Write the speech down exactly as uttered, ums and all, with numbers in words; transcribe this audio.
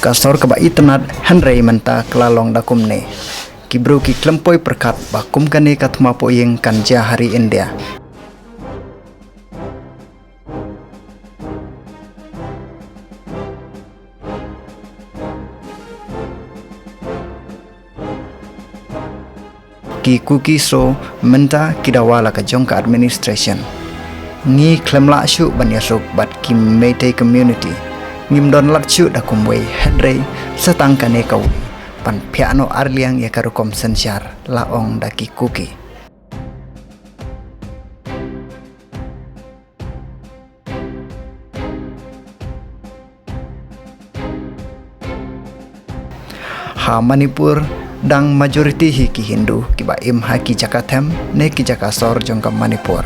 Ka sor kaba itynnad hynrei mynta ka la long da kumne. Ki briew ki khlem poi pyrkhat ba kum kane ka thma pohïing kan jia ha ri India. Ki Kuki shu mynta ki dawa la ka jong ka administration. Ngi khlem lah shuh ban ïasuk bad ki Meitei community. Ngim don lad shuh da kumwei hynrei sa tang kane kawei. Ban phiah noh arliang ïa ka rukom synshar, la ong da ki Kuki. Ha Manipur, dang majority hi ki Hindu kiba im ha ki jaka them ne ki jaka sor jong ka Manipur.